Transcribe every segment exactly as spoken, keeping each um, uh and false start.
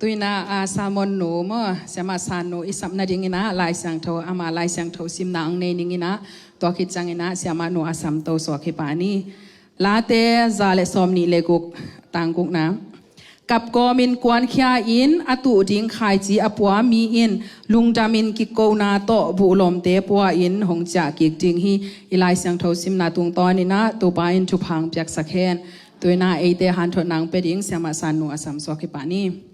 Tuinah a sermon nu maw, Siamah San nu i sap nadinginah Lai Siangtho, ama Lai Siangtho simna ang nei ninginah, tua khit cianginah Siamah nu a sam to suak hi pah ni. Late za le sawm nih le guk, tang gukna. Kapkawmin kuankhia in a tuh ding khaici a pua mi in lungdamin kikona tawh buhlawmte pua in hong ciah kik ding hi. I Lai Siangtho simna tungtawninah Topa in thupha piaksak hen. Tuinah eite hanthotna ang pia ding Siamah San nu a sam suak hi pah ni.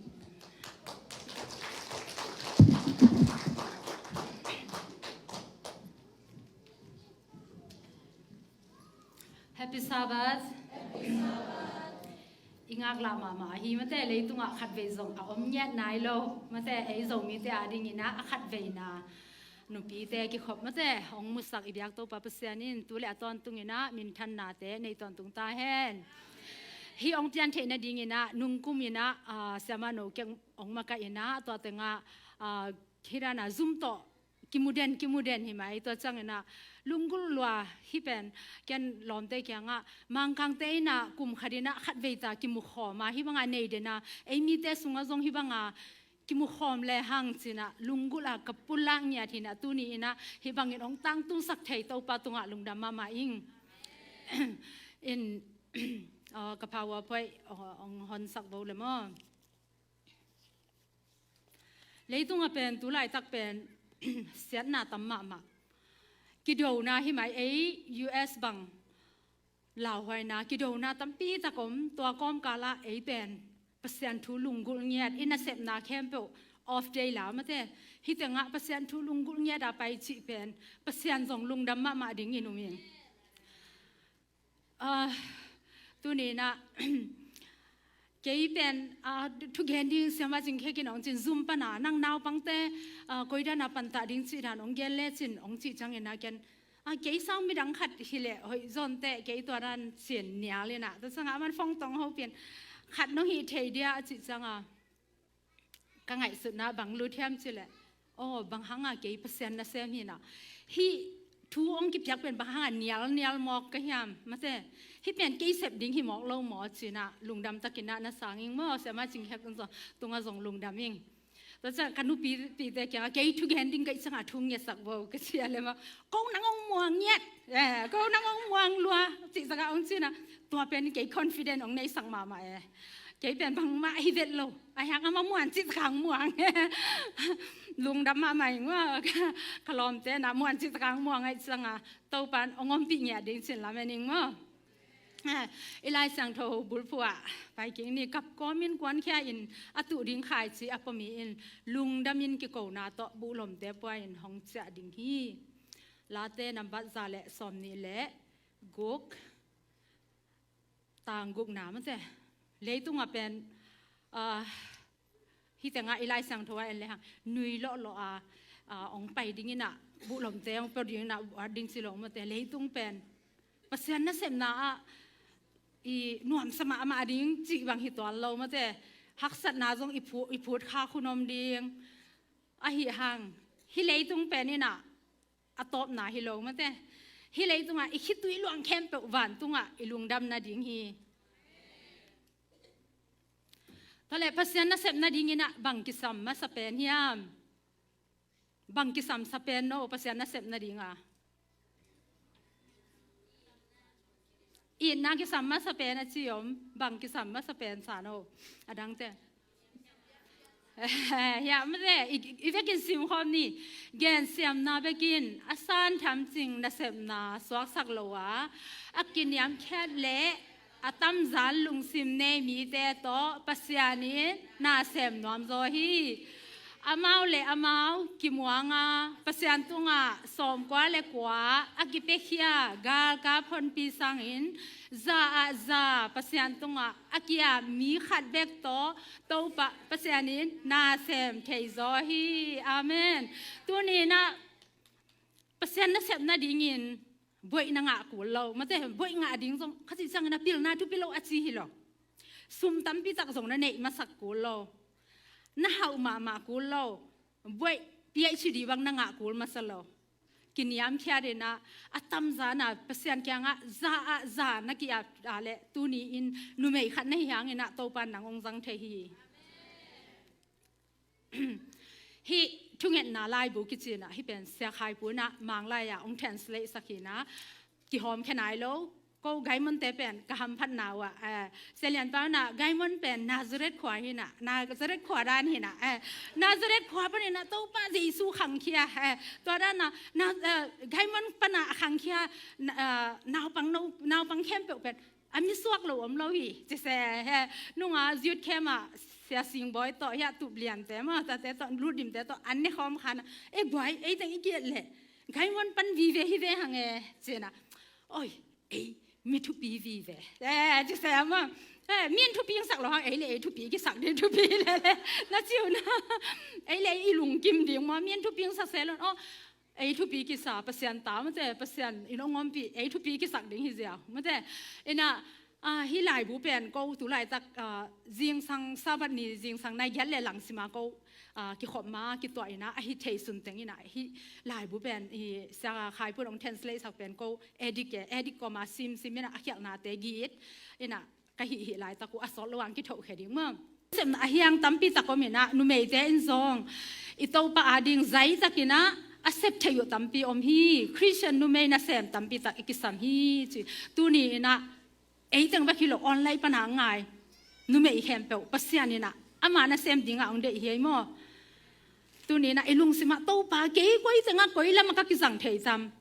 Happy Sabbath. I ngaklah mahmah ahi mate, leitungah khatvei zong a om ngiat nai lo mate, ei Zomite a dinginah a khatveina nupite kikhop mate hong musak i biak Topa Pasian in tu le a tawntunginah minthannate nei tawntung ta hen. Hih hong pian theih nadinginah nungkuminah, ah, Siamah nu keng hong makainah tua tengah, ah, hih dana zum tawh kimu den kimu den hi mai. Tua cianginah lunggulh lua hi pen, ken lawmte kiangah Mangkangte innah kum khatinah khatvei ta kimu khawm a, hih banga nei dena ei mite sungah zong hih banga kimu khawm le hang cinah lunggulh a ka pulak ngiat hinah tuni innah hih bangin hong tangtungsak thei Topa tungah lungdam mahmah ing. In, aw, ka PowerPoint, aw, hong honsak bo le maw. Leitung a pen tu laitak pen siatna tam mahmah. Kidona hi mai, ei U S bang lauhuaina kidona tampi tak om, tua kawmkalah ei pen Pasian thu lunggulh ngiat, i nasepna khempeuh off day la mate. Hih tengah Pasian thu lunggulh ngiat a pai cih pen Pasian zong lungdam mahmah dingin um ing. Ah, tuninah kei pen, ah, thugen ding Siamah Cing Khek in hong cin, zum pana nang naupangte, ah, koidan a pantah ding cih dan hong gen lecin hong cih cianginah ken, ah, kei sang midang khat hileh hoih zawn teh kei tua dan cin nial inah, tua ciangah aman phone tong hopin khat nong hih thei dia a cih ciangah ka ngaihsutna bang lut hiam cileh, aw, bang hanga kei Pasian nasem hinah hih thu hong kipiak pen bang hanga nial nial mawk ka hiam mate. Hih pen kei sep ding hi mawk lo maw cinah lungdam takinah na sang ing maw, Siamah Cing Khek tungah zong lungdam ing. Tua ciang ka nupite kiangah kei thugen ding ka hih ciangah thu ngetsak bo ka ci a le maw, ko nang hong muang ngiat, eh, ko nang hong muang lua cih ciangah hong cinah tua pen kei confident hong neisak mahmah e. Kei pen bangmah hi vet lo. Ahi hang ama muan cih kang muang. Lungdam mahmah ing maw. Ka lawmte na muan cih kang muang ahi cianga Topan hong ompih ngiat ding cin lamen ing maw. I Lai Siangtho bulphuh ah pai kik ni. Kapkawmin kuankhia in a tuh ding khaici a pua mi in lungdamin kikona tawh buhlawmte pua in hong ciah ding hi. Late nambat za le sawm nih le guk, tang gukna mate. Leitungah pen, ah, hih tengah i Lai Siangtho ah en lehang nui lawhlawh a, ah, hong pai dinginah buhlawmte hong pia dinginah buat ding ci lo mate. Leitung pen Pasian nasepna ah i nuamsa mahmah ding cih bang hi tuan lo mate. Haksatna zong i phu-, i phut khak hun om ding. Ahi hang hih leitung pen inah a tawpna hi lo mate. Hih leitungah i khitui luang khempeuh vantungah i lungdam nading hi. Tua leh Pasian nasep nadinginah bang kisam masa pen hiam? Bang kisam sa pen no Pasian nasep nadinga? Itna kisam masa pen a ci om, bang kisam masa pen sa no? A dangte. Hiah mate, i, i vekin simkhawm ni. Gensiamna bekin a san tham cing nasepna suaksak lo a, a kiniamkhiat le a tamzan lungsim nei mite tawh Pasian in na sem nuam zaw hi. Amau le amau kimuanga Pasian tungah sawmkua le kua a kipiakhia galkap honpi sangin za ah za Pasian tungah a ki-ap mi khat bek tawh Topa Pasian in na sem thei zaw hi. Amen. Tuninah Pasian nasep nadingin boih na ngah kul lo mate. Boih ngah ding zong khaci ciangin a pilna thupi lo a ci hi lo. Sum tampi tak zong na neih masak kul lo. Na hauh mahmah kul lo. Boih P H D bang na ngah kul masa lo. Kiniamkhiat inah a tamzan a Pasian kiangah za ah za na ki-ap a le tuni in numei khat na hi hanginah Topan nang hong zang thei hi. Hih thungetna laibu kici inah, hih pen Sia Khai Pu inah Mang lai-ah hong translate sak hi inah, kihawm khia nai lo. Ko Gaimonte pen ka hamphatna uh ah, eh, Sia Lian Pau inah Gaimon pen Nazareth khua hi inah, Nazareth khua dan hi inah, eh, Nazareth khua pan inah Topa Jesu khangkhia, eh, tua dan inah, na, eh, Gaimon pan a khangkhia, na, eh, naupang, no, naupang khempeuh pen a misuak lo om lo hi, ci se, he, nunga youth camp ah Sia Singbawi tawh, hiah Tupliante maw, tate tawh, Lutdimte tawh, an ne khawm khan a, e guai, ei teng i kiat leh Gaimon pan vive hi ve hang e, ci inah. Oi, ei mi thupi vive, eh, ci se maw. Eh, mi in thupi sak lo hang, ei le ei thupi kisak ding thupi le le, na ci uh na. Ei le ei i lungkim ding maw, mi in thupi sak se lo, oh, ei thupi kisa, Pasian ta mate, Pasian in hong ompih, ei thupi kisak ding hi ziau mate. Inah, ah, hih laibu pen ko tu laitak, ah, zingsang Sabbath ni, zingsang nai giat le lang sima ko, ah, kikhop ma, kituah inah, ahi thei sun teng inah, hih laibu pen, hih Sia Khai Pu in hong translate sak pen ko, edik e, edik kawma sim, sim inah, a khialhnate git inah, ka hih hih laitak uh a sawt lo ang kithohkhia ding maw. Sepna a hiang tampi tak om inah, numeite in zong i Topa ading zaitak inah a sep thei uh tampi om hi. Khristian numei nasem tampi tak i kisam hi ci. Tuni inah ei teng bek hi lo, online pan a ngai numei khempeuh Pasian inah ama nasem dingah hong deih hi ei maw. Tuni inah i lungsimah Topa, kei koi tengah koi lamah ka kizang thei tam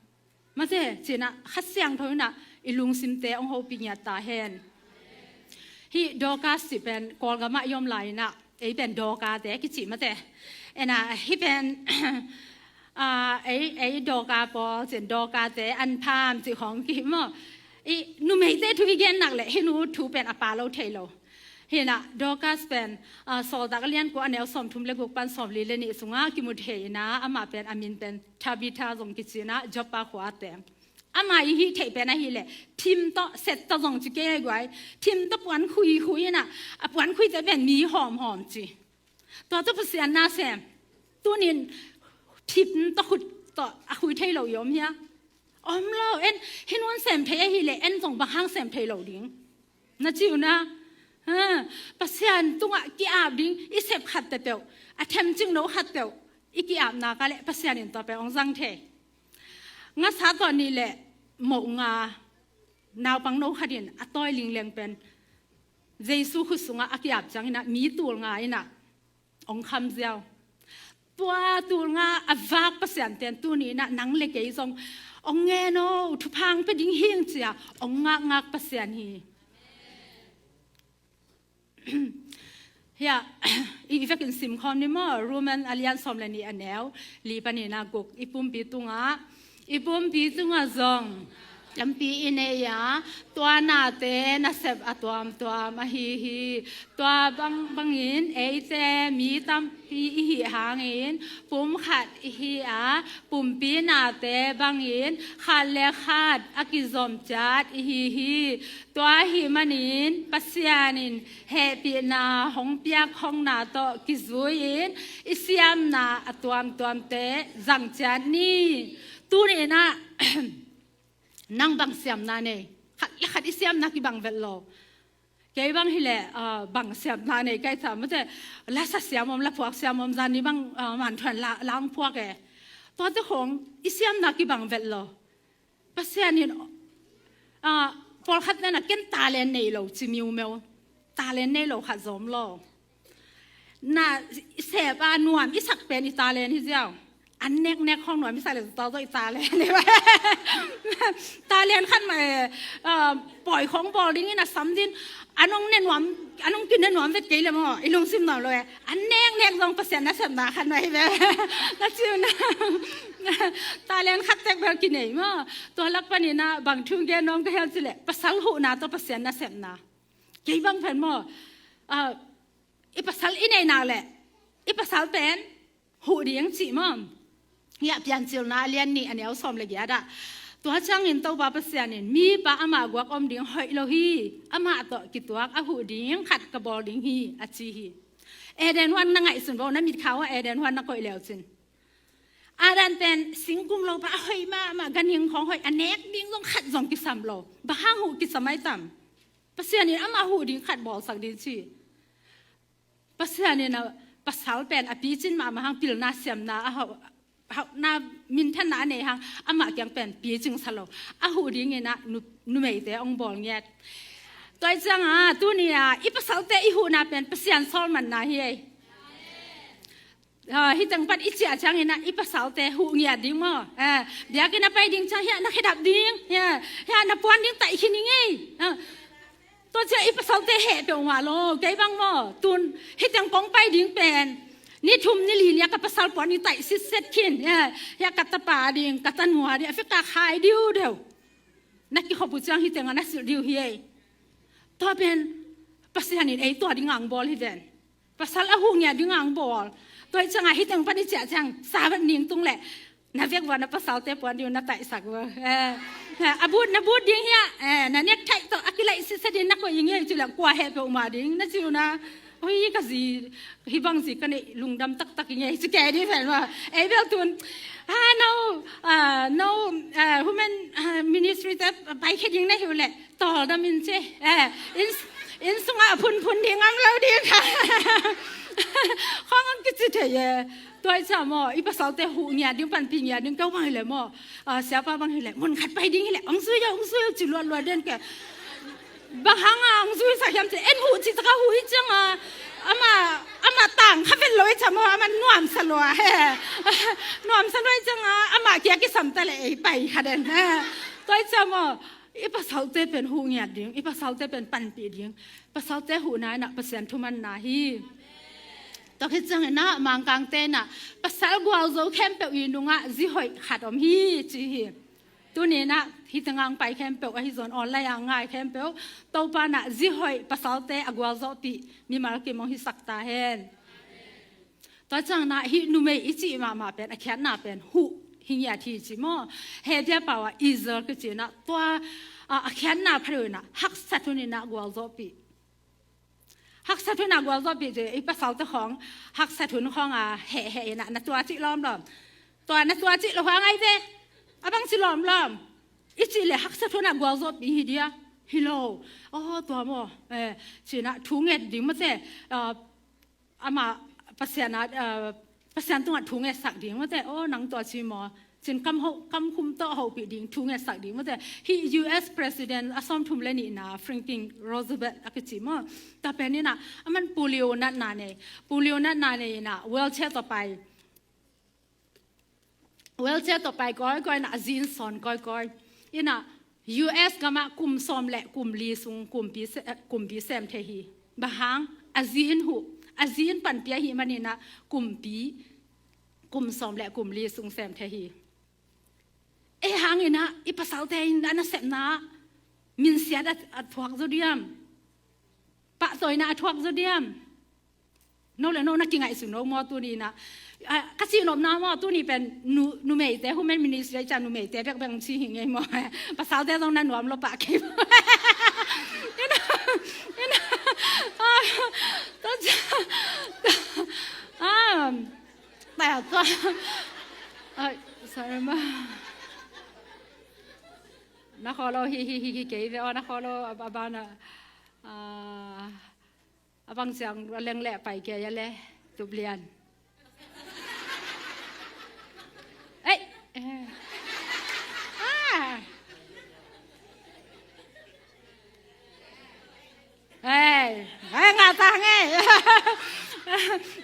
mate, ci inah Kha Siangtho inah i lungsimte hong hopih ngiat ta hen. Hih Dorcas cih pen Kawlgamah i om lai inah, ei pen Dorcas-te kici mate. Inah, hih pen, ah, ei, ei Dorcas pawl, ci in Dorcas-te, an pham cih khawng kihi maw. I numeite thu i gen nak leh, hih nu thu pen a pa lo thei lo. Hi inah, Dorcas pen, ah, Sawltak a lian kua a neu sawmthum le guk pan sawmli le nih sungah kimu thei inah, amah pen a min pen Tabitha zong kici inah, Joppa khua a teng. Amah i hih theih pen ahih leh, thim tawh, set tawh zong ci kei guai, thim tawh puan khui khui inah, a puan khuite pen mi hawmhawm ci. Tua tawh Pasian nasem. Tunin thim tawh khut tawh a khui thei lo i om hia? Om lo, en, hih nu'n sem thei ahih leh, en zong bang hang sem thei lo ding. Na ci uh na, ha, Pasian tungah ki-ap ding, i sep khat peuhpeuh, a themcik no khat peuh, i ki-apna ka leh Pasian in tua pen hong zang thei. Ngasa tawh nih leh moh nga, naupang no khat in a tawi lingleng pen Jesu khut sungah a ki-ap ciang inah mi tul nga inah hong kham ziau. Tua tul nga a vak Pasian ten tuni inah nang le kei zong hong ngen o, thupha hong pia ding hing ci-a hong ngakngak Pasian hi. Hiah, i vekin simkhawm ni maw, Roman a lian sawm le nih a neu li panin a guk, i pumpi tungah, i pumpi tungah zong tampi i nei a, tua nate nasep a tuamtuam ahi hi. Tua bang, bangin eite mi tampi i hih hangin pum khat i hi a, pumpi nate bangin khat le khat a kizom ciat i hi hi. Tua ahih manin Pasian in hehpihna hong piak khongna tawh kizui-in i siamna a tuamtuamte zang ciat ni. Tuni inah nang bang siamna nei? Khat le khat i siamna kibang vet lo. Kei bang hi leh, ah, bang siamna nei ka hi ta, mate, la sa siam om, la phuak siam om, zan ni bang, ah, manthuan la, la hong phuak e. Tuate khong i siamna kibang vet lo. Pasian in, ah, pawlkhat na, na ken talent nei lo ci miumeu. Talent nei lo khat zong om lo. Na sep a nuam i sak pen i talent hi ziau. An neknek khong nuam i sak le tawh tawh i talent hi. Talent khat mah, eh, ah, pawi khong bawl dingin a sam din. An hong ne nuam, an hong kine nuam vet kei le maw, i lungsim nuam lo e. An neknek zong Pasian nasepna khat mah hi ve. Na ci uh na. Talent khat tek bel kinei maw. Tua lak panin ah bang thu gen nuam ka hiam cih leh, pasal huhna tawh Pasian nasepna. Kei bang pen maw, ah, i pasal i neih nak leh, i pasal pen huh ding cih maw. Hiah Piancilna a lian nih a neu sawm le giat ah, tua ciangin Topa Pasian in, mipa amah guak om ding hoih lo hi, amah tawh kituak a huh ding khat ka bawl ding hi, a ci hi. Eden huan na ngaihsun vo, na mitkha uah Eden huan na koih leu cin. Adam pen singkum lopa a hoih mahmah, ganhing khawng hoih, a nek ding zong khat zong kisam lo. Bang hang huh kisam ai tam? Pasian in amah huh ding khat bawlsak ding ci. Pasian in a, pasal pen a picin mahmah hang, pilna siamna a hauh, hauhna minthanna a nei hang, amah kiang pen picing sa lo. A huh dingin ah nu, numeite hong bawl ngiat. Tua hi ciangah tuni-ah i pasalte i huhna pen Pasian sawlmanna hi ei. Ah, hih teng pan i ciah ciangin ah i pasalte huh ngiat ding maw? Ah, biakinn a pai ding ciang hiah na khedap ding, hiah, hiah na puan ding taih khin ing ei. Ah, tua ciah i pasalte heh peuhmah lo, kei bang maw? Tun hih teng kong pai ding pen ni thum ni li ni-a ka pasal puan ding taih sitset khin, hiah, hiah ka tapa ding, ka tanu a ding, a fika khai diudeu. Na kikhop uh ciang hih tengah na silh diu hi ei. Tua pen Pasian in ei tua ding ang bawl hi ven. Pasal a huh ngiat ding ang bawl. Tua hi ciangah hih teng pan i ciah ciang Sabbath ning tung leh na vekvua na pasalte puan ding uh na taihsak vua. Eh, eh, a but, na but ding hiah, eh, na necktie tawh a kilaih sitset ding na koih ing ei ci leh kua heh peuhmah ding na ci uh na. Ui, ka zi, hih bang zi ka neih lungdam taktak ing ei ci kei ding ven maw? Ei bel tun, ah, no, ah, no, ah, women, ah, ministry te paikhia ding na hi uh leh tawldam in ci. Eh, inn, inn sungah phunphun ding om lo ding kha. Khawng ang kici thei e. Tua hi ciah maw, i pasalte huh ngiat ding, panpih ngiat ding, keu bang hi leh maw, ah, siapa bang hi leh, mun khat pai ding hi leh, hong zui o, hong zui o ci luatluat den ke. Bang hang a hong zuisak hiam ci leh, en huh cih tak a huh hi ciangah, amah, amah tang kha vet lo hi ciah maw, amah nuamsa lua, he. Nuamsa lua hi ciangah, amah kia kisam ta leh ei pai kha den, he. Tua hi ciah maw, i pasalte pen huh ngiat ding, i pasalte pen panpih ding. Pasalte huhna in ah Pasian thumanna hi. Tua khit ciangin ah Mangkangte in ah pasal gualzo khempeuh i nungah zi hoih khat om hi ci hi. Tuni in ah hih tengah ang pai khempeuh, ahi zong online ah ngai khempeuh, Topa in ah zi hoih pasalte a gualzawhpih mimal kim hong hisak ta hen. Tua ciangin ah hih numei i cih mahmah pen, a khiatna pen huh hi ngiat hi ci maw? Hebrew pau ah ezer kici in ah tua, a, a khiatna pha deuh in ah haksat hun in ah gualzawhpih. Haksat hun a gualzawhpih ci, i pasalte khawng haksat hun khawng a hehheh in ah na tua cih lawmlawm. Tua na tua cih lo hang ai ve. A bang ci lawmlawm. I cih leh haksat hun a gualzawhpih hi dia. Hi lo. Aw, tua maw, eh, ci in ah thu nget ding maw te. Ah, amah Pasian a, ah, Pasian tungah thu ngetsak ding maw te. Aw, nang tua ci maw. Cin kam ho, kam khum tawh hopih ding, thu ngetsak ding maw te. Hih U S President a sawmthum le nihna, Franklin Roosevelt a kici maw? Tua pen in ah, aman polio natna nei. Polio natna nei in ah, wheelchair tawh pai. Wheelchair tawh pai kawikawi in ah, a zi in sawn kawikawi. In ah, U S gamah kum sawm le kum li sung kumpi se-, eh, kumpi sem thei hi. Bang hang, a zi in huh, a zi in panpih ahih manin ah kumpi, kum sawm le kum li sung sem thei hi. Ei hangin ah, i pasalte in a nasepna ah minsiat a, a thuak zaw diam? Pahtawina a thuak zaw diam? No le no na kingaihsun lo maw tuni in ah? Ah, ka cih nopna maw, tuni pen nu, numeite, women ministry ciang numeite bekbek ci hi ngei maw? Pasalte zong na nuam lo pah kei maw? In ah, in ah, ah, tua ciang, ah, Tua, tua. Ai, sorry ma. Na kholo hi, hi, hi, hi, kei ve, oh, na kholo, a, a bana. Ah, a bang siang, a leng le, pai kei a le, tup lian. Ei, eh. Ah. Hei, hei, ngah ta hang ei.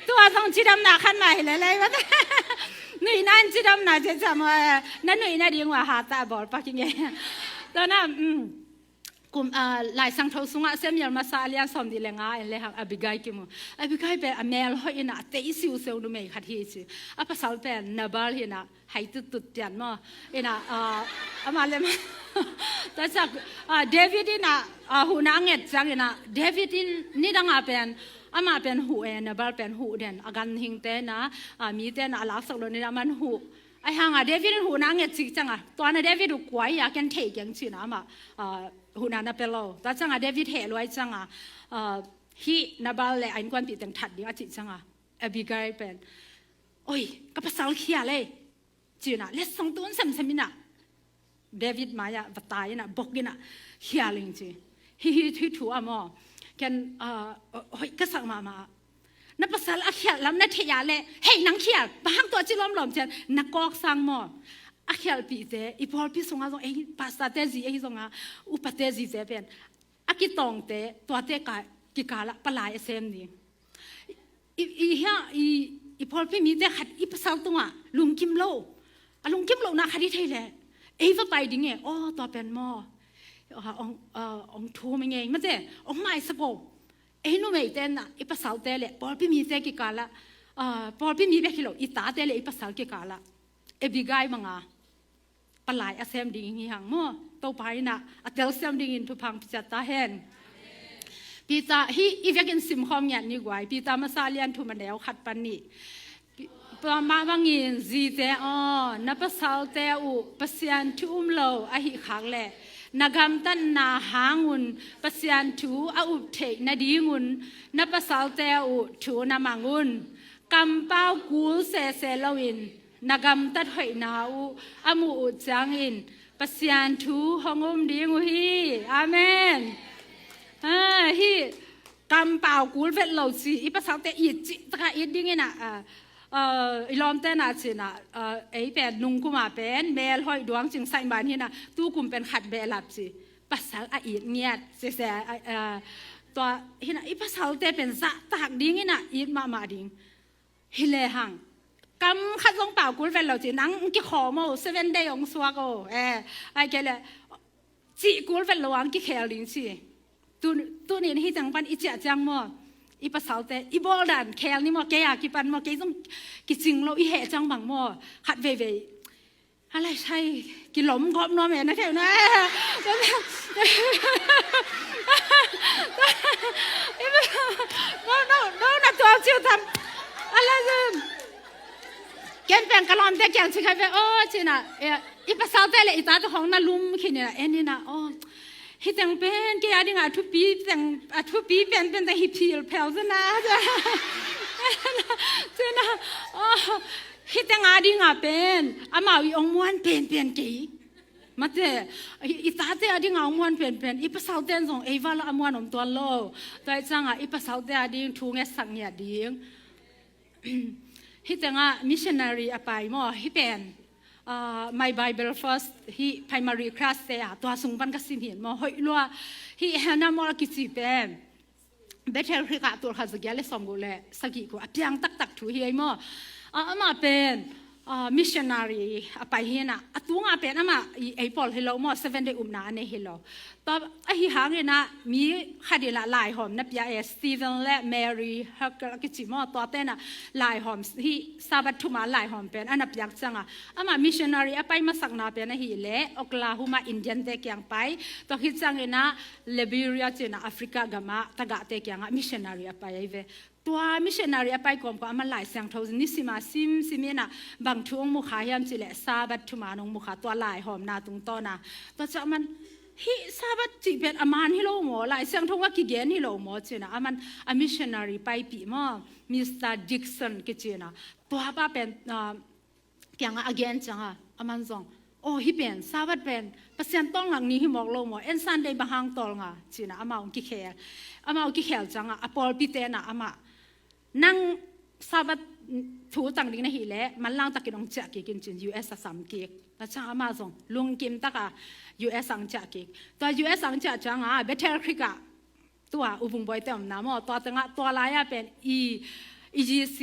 Tua zong cidamna khan mah hi lel ei. Nuihna in cidamna cia cia maw, eh, na nuihna ding uh a hat a bawl pak ing ei. Tua na, um, kum, ah, Lai Siangtho sungah Samuel masa a lian sawmnih le nga en le hang Abigail kimu. Abigail pen a mel hoih in ah a tei siuseu numei khat hi ci. A pasal pen Nabal hi in ah hai tuttut pian maw. In ah, ah, amah le amah. Tua ciang, ah, David in ah, ah, huhna a nget ciangin ah, David in nidang a pen, amah pen huh e, Nabal pen huh den, a ganhingte in ah, ah, mite in ah, a laksak lo in ah, aman huh. Ahih hang a David in huhna a nget cik ciang a, tua na David uh kua hi a, ken thei keng ci in ah amah, ah, huhna na pia lo. Tua ciang a David heh lua ciang a, ah, hih Nabal le a innkuanpih teng that ding a cih ciang a, Abigail pen, oi, ka pasal khial ei. Ci in ah, letsong tun semsem in ah, David mai-ah va tai in ah, bok in ah, khial ing ci. Hih, hih, hih thu ah maw, ken, ah, hoih ka sak mahmah. Na pasal a khialh lam na theih a leh, hei, nang khial, bang hang tua ci lawmlawm cian, na kawk sang maw. A khialhpihte, i pawlpi sungah zong, ei, pastorte zi ei zongah, upate zite pen a kitawngte, tuate ka, kikalah palai a sem ding. I, i, hia, i, i pawlpi mite khat i pasal tungah lungkim lo, a lungkim lohna khat i thei leh, ei va pai ding e, aw, tua pen maw, ah, ong, ah, ong thum i ngei mate, ong maisak o. Ei numeite na, i pasalte le pawlpi mite kikalah, ah, pawlpi mi bek hi lo, i tate le i pasal kikalah Abigail banga palai a sem ding hi hang maw. Topa in a, a telsiam dingin thupha hong pia ciat ta hen. Peter, hih i vekin simkhawm ngiat ni guai, Peter masa lian thum a neu khat pan nih. Pi-, tua mah bangin zite aw, na pasalte uh Pasian thu um lo ahih khak leh, na gamtatna hangun Pasian thu a up theih nadingun na pasalte uh thu na mang un. Kampau kul sese loin na gamtat hoihna uh a muh uh ciangin Pasian thu hong um ding uh hi. Amen. Ah, hih kampau kul vet lo ci, i pasalte it cih taka it dingin a, ah, ah, i lawmte na cin a, ah, ei pen nungkum a pen mel hoih duang cing saih man hi na, tukum pen khat behlap ci. Pasal a it ngiat sese, ah, ah, tua hi na, i pasalte pen zahtak dingin a it mahmah ding. Hi lehang, kam khat zong pau kul vet lo ci, nang kikhawm o, seven day ong suak o, eh, ai kei le, cih kul vet lo ang kikhel ding ci. Tu, tunin hih teng pan i ciah ciang maw, i pasalte, i bawl dan khel ni maw, kei a kipan maw, kei zong kicing lo, i heh ciang bang maw, khat veivei. A lai sai, kilom gawp nuam e na theu na. No, no, no, na tuam ciu tam. A lai zun. Ken pen ka lawmte kiang ci khai ve, aw, ci na, eh, i pasalte le i tate hong na lum khin ina, en ina, aw. Hih teng pen, kei a ding a thupi teng, a thupi pen pen teng hi phil phel zun na. Ci na, aw. Hih teng a ding a pen, amau i ong muan penpen kei. Mate, i, i tate a ding a ong muan penpen, i pasalte zong ei val a muan om tuan lo. Tua i ciang a, i pasalte a ding thu ngetsak ngiat ding. Hih teng a missionary a pai maw, hih pen, ah, My Bible First, hih primary class te a, tua sung pan ka sim hin maw, hoih lua, hih Hannah More a kici pen. Bethel Creek ah tulkhat zagiat le sawmguk le sagih kul a piang taktak thu hi ei maw. Ah, amah pen, ah, missionary a pai hi na, a tunga pen amah i ei pawl hi lo maw, seven day upna a nei hi lo. Tua ahi hangin a mi khat in a laihawm na pia e, Stephen le Mary Huckle a kici maw, tua ten a laihawm hi, Sabbath thuma laihawm pen a na piak ciang a. Amah missionary a pai masakna pen ahi le, Oklahoma Indian te kiang pai. Tua hi ciangin a Liberia cina Africa gama tagahte kiangah missionary a pai ahi ve. Tua missionary a pai kawmkawm a man Lai Siangtho nisim a simsim in a bang thu hong mukha hiam cih leh Sabbath thuman hong mukha, tua laihawmna tungtawn a. Tua ciah a man hih Sabbath cih pen a man hi lo maw, Lai Siangtho a kigen hi lo maw cina a man a missionary paipih maw, Mister Dixon kicina. Tua pa pen, ah, kiangah a gen ciangah a man zong, aw, hih pen Sabbath pen Pasian tawlngak ni hi mawk lo maw, en Sunday bang hang tawlnga cina amau kikhel. Amau kikhel ciangah a pawlpi tenah amah, nang Sabbath thu tang ding na hih leh manlang takin hong ciah kik in cin U S a sam kik. Tua ciang amah zong lungkim taka U S a hong ciah kik. Tua U S a hong ciah ciangah Bethel Creek ah tua U Vung Bawi te omna maw, tua tengah tua lai-ah pen i, i G C,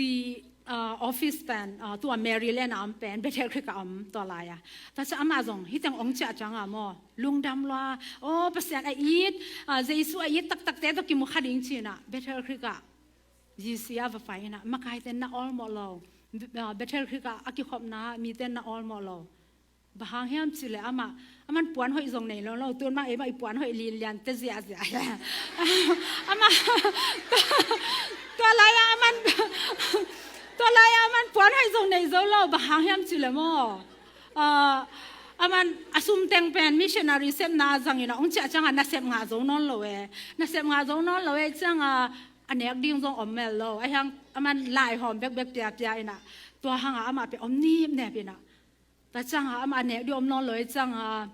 ah, office pen, ah, tua Maryland a om pen Bethel Creek a om tua lai-ah. Tua ciah amah zong hih teng hong ciah ciangah maw, lungdam lua, aw, Pasian a it, ah, Jesu a it taktakte tawh kimu kha ding cinah Bethel Creek ah G C a va pai inah makaite na awlmawh lo. Ah, Bethel Creek ah a kikhopna mite na awlmawh lo. Bang hang hiam cih leh amah, aman puan hoih zong nei lo lo, tun mah ei mah i puan hoih linlian te ziahziah. Amah, tua lai-ah aman, tua lai-ah aman puan hoih zong nei zo lo, bang hang hiam cih leh maw. Ah, aman a sum teng pen missionary sepna zangin a hong ciah ciangah nasep ngah zo nawn lo e. Nasep ngah zo nawn lo e ciangah a nek ding zong om mel lo. Ahi hang aman laihawm bekbek piapia inah tua hangah amah pen om nipnep inah. Tua ciangah amah a nek ding om nawn lo e ciangah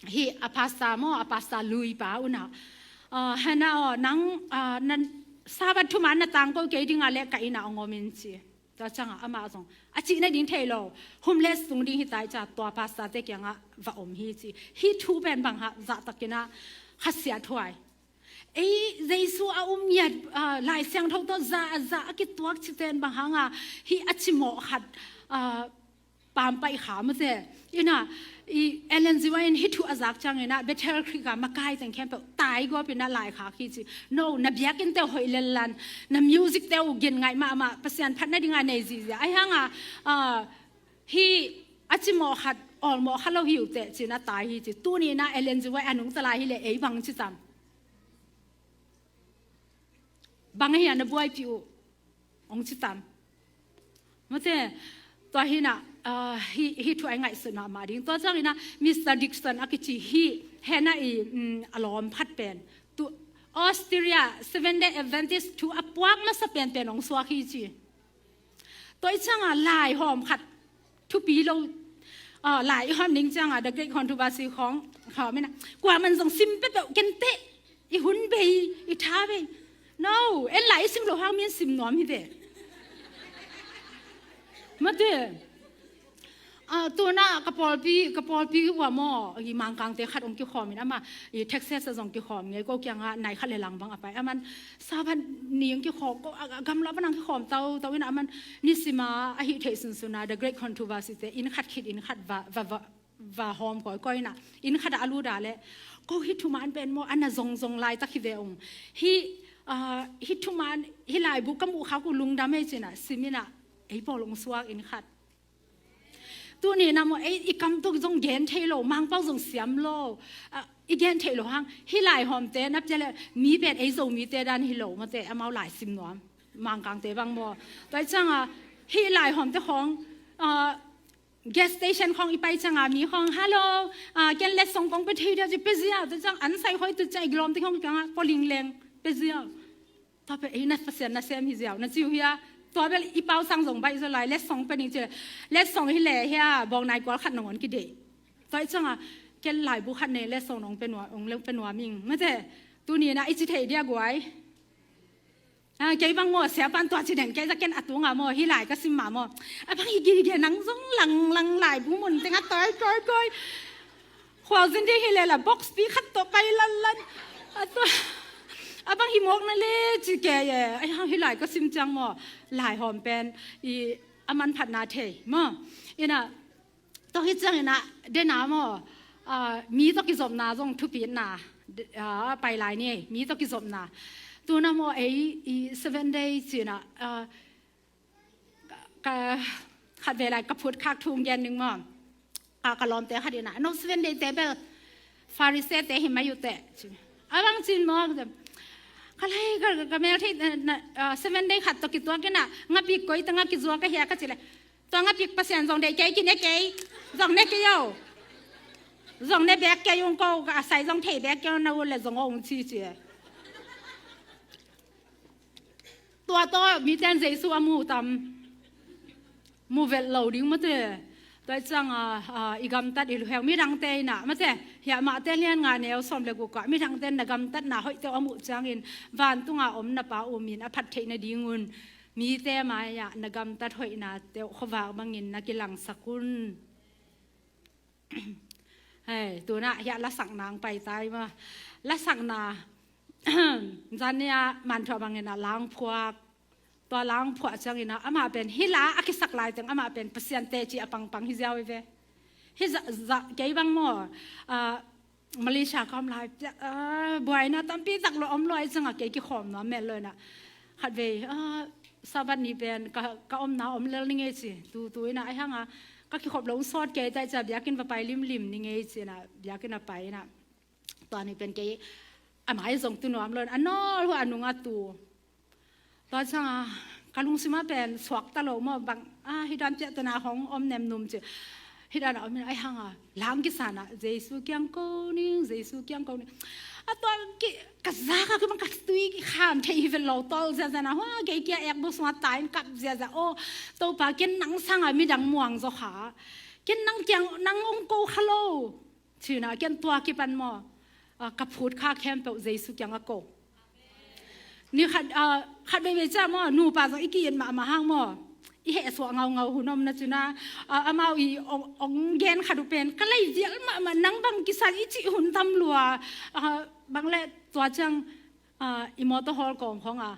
hih a pastor maw, a pastor lui pa unah, ah, Hannah aw, nang, ah, nan Sabbath thuman na tangko kei dingah leh ka innah hong om in ci. Tua ciangah amah zong a cih nading thei lo, homeless tung ding hi ta i ci a, tua pastor-te kiangah va om hi ci. Hih thu pen bang hang zahtakinah khasiathuai. Ei Jesu a um ngiat, ah, Lai Siangtho tawh za a za a kituak cihte in bang hanga hih a cimawh khat, ah, pampaih kha mate. Innah i Ellen G. White in hih thu a zak cianginah Bethel Creek ah makai teng khempeuh taigawp innah laikhak hi ci. No, na biakinn teuh hoih lellan, na music teuh gen ngaih mahmah, Pasian phat nadingah nei zihziah. Ahi hanga, ah, hih a cimawh khat awlmawh kha lo hi uh teh ci-in a tai hi ci. Tuni innah Ellen G. White a nungta lai hileh ei bang ci tam? Bang ahi a na buaipih uh? Hong ci tam? Mate, tua hinah, ah, hih, hih thu a i ngaihsut mahmah ding. Tua cianginah Mister Dixon a kici hih henah i, mm, a lawm khat pen tu Australia Seventh Day Adventist thu a puak masa penpen hong suak hi ci. Tua i ciangah laihawm khat thupi lo, ah, laihawm ding ciangah The Great Controversy khawng khawm innah kuaman zong sim peuhpeuh kenteh, i hun bei, i tha bei. No, en lai i sim loh hang mi an sim nuam hi ve. Mate. Ah, tunah ka pawlpi, ka pawlpi uh ah maw, i Mangkangte khat hong kikhawm in amah i Texas ah zong kikhawm ngei, ko kiangah nai khat le lang bang a pai. Aman Sabbath ni hong kikhawm, ko a, a gamla pan hong kikhawm tau, tau innah aman nisima a hih theih sunsunah The Great Controversy te inn khat khit inn khat va, va, va, va hawm kawikawi innah inn khatah a lut a leh, ko hih thuman pen maw a na zongzong laitak hi ve ung. Hih, ah, hih thuman, hih laibu ka muh khak uh lungdam ei ci-inah sim innah ei pawl hong suak inn khat. Tuni innah maw ei i kam tawh zong gen thei lo, Mangpau zong siam lo, ah, i gen theih loh hang hih laihawmte na pia leh mi pen ei Zomite dan hi lo mate, amau lai sim nuam, Mangkangte bang maw. Tua i ciangah hih laihawmte khawng, ah, gas station khawng i pai ciangah mi khawng, "Hello, ah, ken letsong kong pia thei dia," ci, "Pia ziau," tua ciang an sai khoi tu ciang i gilawmte khawng kiangah, "Pua lingleng, pia ziau." Tua pen ei na Pasian nasem hi ziau na ci uh hia. Tua bel i pau sang zong baih zaw lai, letsong pia ning ci leh, "Letsong hi leh hia, bawng nai kual khat nangawn kideih." Tua i ciangah, "Ken laibu khat nei, letsong nong pia nuam, nong pia nuam ing," mate. Tuni innah i ci thei dia guai. Ah, kei bang maw, siapan tua ci deng kei za, ken a tungah maw, hih lai ka sim mah maw, a bang i gige nang zong langlang laibu mun tengah tawi tawi tawi. Khualzin ding hi leh la box pi khat tawh pai lanlan. A tua, a bang hi mawk na le ci kei e. Ai hang hih lai ka sim ciang maw, laihawm pen i a manphatna thei maw. Innah, tua hi cianginah dena maw, ah, mi tawh kizopna zong thupitna, ah, pai lai ni, mi tawh kizopna. Tuna maw ei i Seven Day cinah, ah, ka, khat vei lai ka phut khak thu gen ning maw. Ka, ka lawmte khat innah, "No, Seven Day te bel Pharisee te hi mai uh teh," ci. A bang cin maw, ka lai ka, ka mel thei, na, ah, Seven Day khat tawh kituak innah, "Ngapik koi tengah kizuak ahi a?" ka ci leh, "Tua ngapik Pasian zong deih kei, kine kei, zong ne kei o. Zong ne bek kei ung ko, ka a sai zong thei bek kei ung, na ut leh zong o ung ci," ci. Tua tawh mite in Jesu a mu tam? Mu vet lo ding mate. Tua i ciangah, ah, i gamtat i luhek midangte innah mate, hiah Mate lian nga neu sawm le guk ah midangte in na gamtatna hoihte uh a muh ciangin vantunga om na Pa uh min a phat theih nadingun mite mai-ah na gamtat hoihna teuh khuavak bangin na kilangsak un. Hei, tunah hiah lasakna ang paitai maw. Lasakna, zan ni-ah Manthuah bangin a la ang phuak. Tua la ang phuah ciangin ah amah pen hih la a kisak laiteng amah pen Pasian teci a pangpang hi ziau hi ve. Hih zah, zah kei bang maw, ah, Malaysia ka om lai, ah, buaina tampi tak lo om lo ai ciangah kei kikhawm nuam mel lo innah. Khatvei, ah, Sabbath ni pen ka, ka omna om lel ning ei ci. Tu, tu innah ai hangah ka kikhop lo sawt kei tai cia biakinn va pai limlim ning ei cinah biakinn a pai innah. Tua ni pen kei a mai zong tu nuam lo in a nawl hua a nung a tu. Tua ciangah ka lungsimah pen suakta lo maw bang, ah, hih dan piahtana hong om nemnum ci. Hih dan a om in ai hangah la ang kisanah Jesu kiang ko ning, Jesu kiang ko ning. A tua ki, ka zak a kibang ka tui kikham thei hi vet lo tol ziazia na hua kei kia ek bu sungah tai in kap ziazia. Aw Topa, ken nang sangah midang muang zaw kha. Ken nang kiang nang ong ko kha lo. Cinah ken tua kipan maw, ah, ka phut kha khempeuh Jesu kiangah ko. Ni khat, ah, khat veivei ciang maw, nupa zong i ki-it mahmah hang maw, i hehsuah ngaungau hun om na cina, ah, amau i ong, ong gen khat uh pen, ka lei vial mahmah, nang bang kisal i cih hun tam lua, ah, bang le tua ciang, ah, i mawtaw hawl kawng khawng a,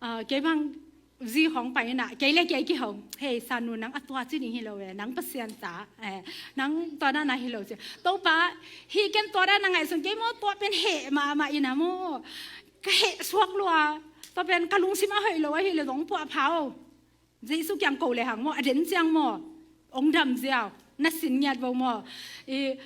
ah, kei bang zi khawng pai ina, kei le kei kihong, "Hei, Sanu, nang a tua ci ding hi lo e, nang Pasian ta, eh, nang tua dan a hi lo," ci. "Topa, hi ken tua dan a ngaihsun, kei maw tua pen heh mahmah ina maw, ka heh suak lua, tua pen ka lungsim a hoih lo ahi le zong puah pha o." Jesu kiang ko le hang maw, a den ciang maw, ong dam ziau, na sin ngiat vo maw. I,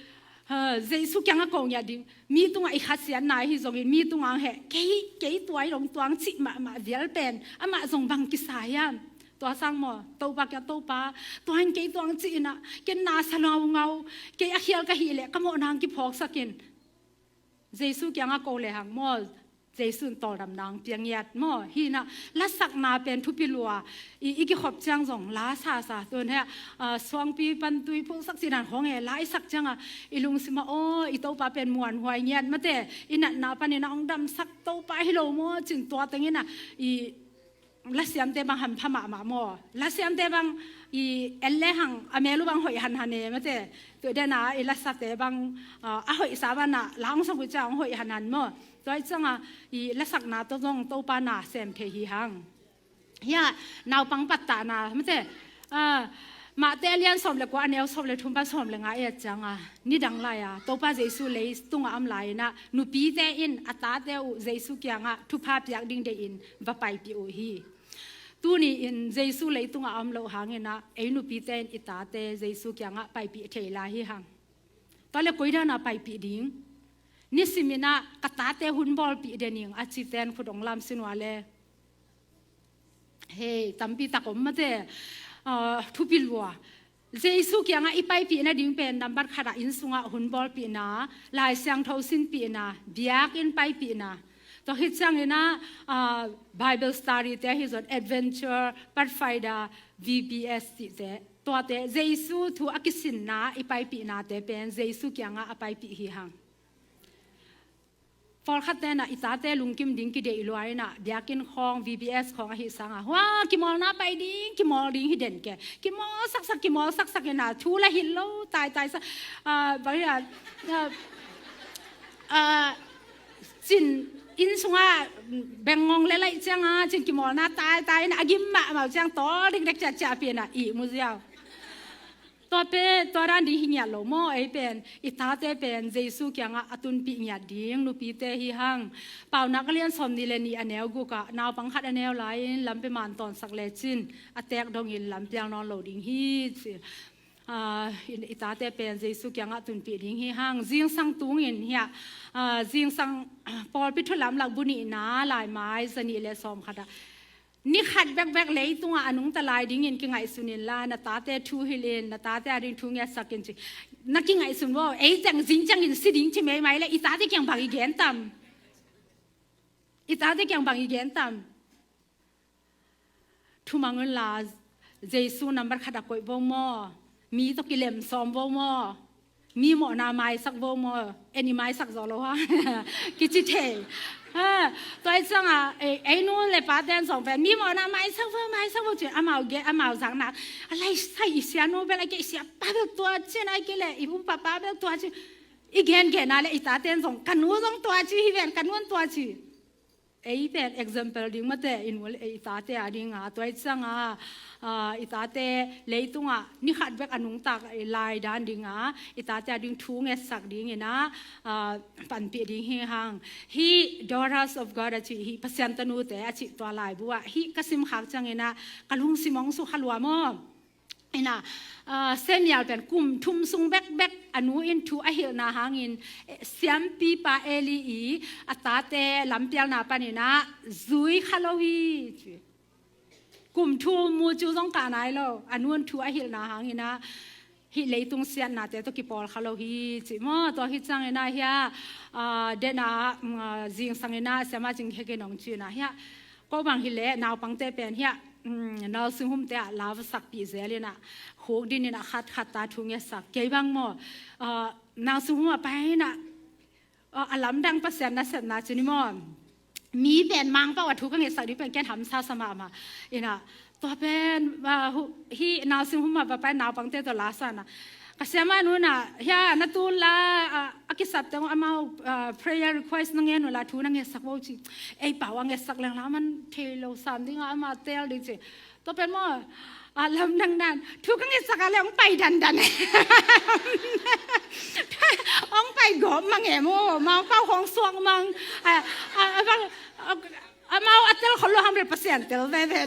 ha, Jesu kiang a ko ngiat ding, mi tungah i khasiatna hi zongin, mi tungah hong heh, kei, kei tua i dong tuang cih mahmah vial pen, amah zong bang kisa hiam. Tua sang maw, Topa kiang, "Topa, tua in kei tuang cih ina, ken na sa ngaungau, kei a khial ka hih leh, ka mawhna hong kiphawksak in." Jesu kiang a ko le hang maw, Jesu in tawldamna hong piang ngiat maw. Hi ina, lasakna pen thupi lua, i, i kikhop ciang zong la sasa, tun he, ah, suangpi pan tui phulhsak cih dan khawng he, la i sak ciang a, i lungsim ah, "Aw, i Topa pen muanhuai ngiat mate, i natna pan ina ong damsak Topa hi lo maw," cin tua teng ina, i lasiamte bang hampha mahmah maw. Lasiamte bang i en le hang a mel uh bang hoih hanhan e mate. Tua den a i lasate bang, ah, a hoihsa bang a la ong sak uh ciang hoih hanhan maw. Tua i ciang a i lasakna tawh zong Topa na sem thei hi hang. Hia, naupang pattahna mate. Ah, Mate a lian sawm le kua, a neu sawm le thum pan sawm le nga i et ciang a, nidang lai a Topa Jesu leitungah a om lai ina, nupite in a tate uh Jesu kiangah thupha piak ding deihin va paipih uh hi. Tuni in Jesu leitungah a om loh hang ina, ei nupite in i tate Jesu kiangah paipih thei lai hi hang. Tua le koi dan a paipih ding? Nisim ina ka tate hun bawlpih den ing a cite in khut ong lam sin ua le. Hei, tampi tak om mate, ah, thupi lua. Jesu kiangah i paipih nading pen nambat khat ah inn sungah hun bawlpihna, Lai Siangtho sinpihna, biakinn paipihna. Tua khit ciang ina, ah, Bible study te hi zong, adventure, Pathfinder, V B S cihte. Tuate, Jesu thu a kisinna i paipihnate pen Jesu kiangah a paipih hi hang. Pawlkhat te ina i tate lungkim ding kideih lua ina, biakinn khawng, V B S khawng ahi sang a, hua, kimawlna pai ding, kimawl ding hi den ke. Kimawl saksak, kimawl saksak ina, thu la hilh lo taitai sa, ah, bang hi a, ah, ah, cin inn sungah bengngong le laih ciang a, cin kimawlna taitai ina, a gim mahmah uh ciang tawl dikdek ciahciah pi ina, ihmu ziau. Tua pen, tua dan ding hi ngiat lo maw, ei pen, i tate pen, Jesu kiangah a tunpih ngiat ding, nupite hi hang. Paunak a lian sawm nih le nih a neu guk ah, naupang khat a neu lai-in, lampi man tawnsak lecin, a teek dongin lampial nawn lo ding hi, ci. Ah, i, i tate pen, Jesu kiangah tunpih ding hi hang. Zingsang tungin, hia, ah, zingsang, pawlpi thu lamlak bu nihna, laimai, za nih le sawm khat ah. Ni khat bekbek leitungah a nungta lai dingin kingaihsun inla, na tate thu hilh in, na tate ading thu ngetsak in ci. Na kingaihsun vo, ei ciang zing ciangin si ding ci meimai le, i tate kiang bang i gen tam? I tate kiang bang i gen tam? Thumang unla, Jesu nambat khat a koih vo maw. Mi tawh kilem sawm vo maw. Mi mawhna maisak vo maw, en i maisak zaw lo ha. Kici thei. Ha, tua i ciang a, ei, ei nu le pa ten zong pen, mi mawhna maisak vo, maisak vo ci, amau gen, amau zakna. A lai sai i sia nu bel, a kei sia pa bel tua ci, a kei le, i pu pa pa bel tua ci. I gen gen a le, i ta ten zong, ka nu zong tua ci, hi ven, ka nu tua ci. Ei pen example ding mate, i nu le i tate a ding a, tua i ciang a, ah, i tate leitungah ni khat bek a nungtak lai dan ding a, i tate a ding thu ngetsak dingin a, ah, panpih ding hi hang. Hih Daughters of God a cih, hih Pasian tanute a cih tua laibu ah, hih ka sim khak ciangin a, ka lungsim hong sukha lua maw. Ina, ah, Samuel pen kum thum sung bekbek a nu in thu a hilhna hangin, eh, siampipa Eli i a tate lampialna panin a zui kha lo hi, ci. Kum thum mu cu zong kah nai lo, a nu in thu a hilhna hangin a hih leitung siatnate tawh kipawl kha lo hi, ci maw. Tua hi ciangin a hia, ah, den a, mm, ah, zingsangin a siama cing khekin hong ci-in a hia. Ko bang hi leh, naupangte pen hiah, um, nursing home te ah la va sakpih zel in ah, khuk din in ah khat khat ta thu ngetsak. Kei bang maw, ah, nursing home ah pai in ah, ah, a lamdang Pasian nasepna cu ni maw. mi pen Mangpau a thu ka ngetsak ding pen ken hamsa sa mahmah. Ina, tua pen, ah, hu-, hih nursing home ah va pai naupangte tawh la sa na. Ka siamah nu in ah, hia, na tu la, ah, a kisap teng amau, ah, prayer request na ngen uh la thu na ngetsak vo ci. Ei pau a ngetsak leng la man thei lo sam ding a ama tel ding ci. Tua pen maw, a lamdang dan thu ka ngetsak a le hong pai dandan. Hong pai gawp mang e maw, Mangpau hong suak mang. A, a, a, bang, a, amau a tel khol lo ham le Pasian tel veve.